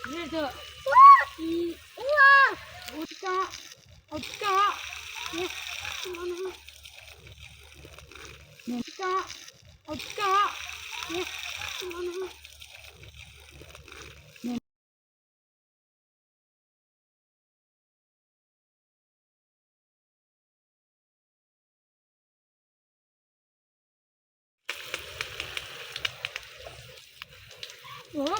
Ua, mus tsev cov xyoob no qhov twg? Qhov twg? Twg? Ua,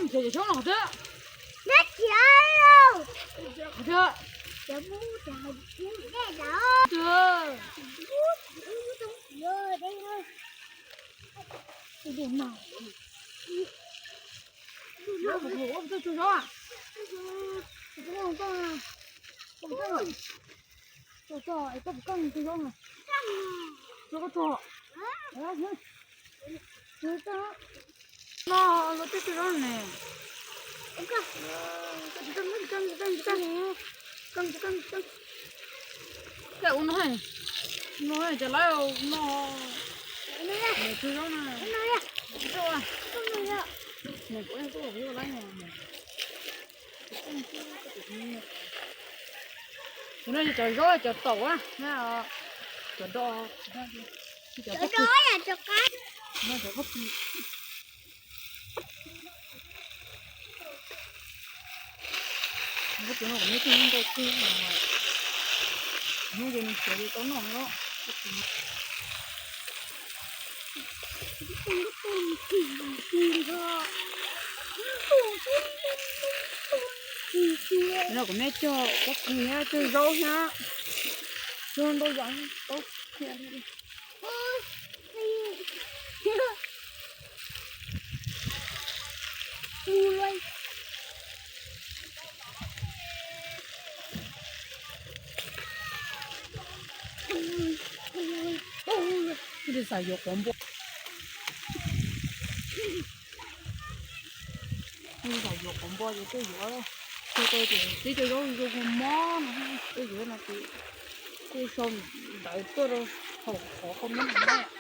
ua, ua, ua, ua, ua, ua, ua, ua, ua, ua, ua, Tso, tso, es koj puas keej tus zaub no? Tso, koj tso. No, luag tej tus zaub ne. Keej, keej, keej, keej, keej. Keej, keej, keej. Koj ua no, no, cov laib no. Tus zaub no. Tus no yog cov zaub cov taum, cov do, cov pob kws. Pob kws no kuv muab coj ntau kawg, hnub ces nws siav ces tau noj lawm. No kuv muab cog pob kws thiab cog zaub thiab, cog ntau yam tau thiab. Xav yuav quav npua. Xav yuav quav npua ces tuaj yuav, tuaj tau ces tib co zaub zoo mob no, tuaj yuav no ces kuj sau ntawv tuaj rau hauv qhov comment no.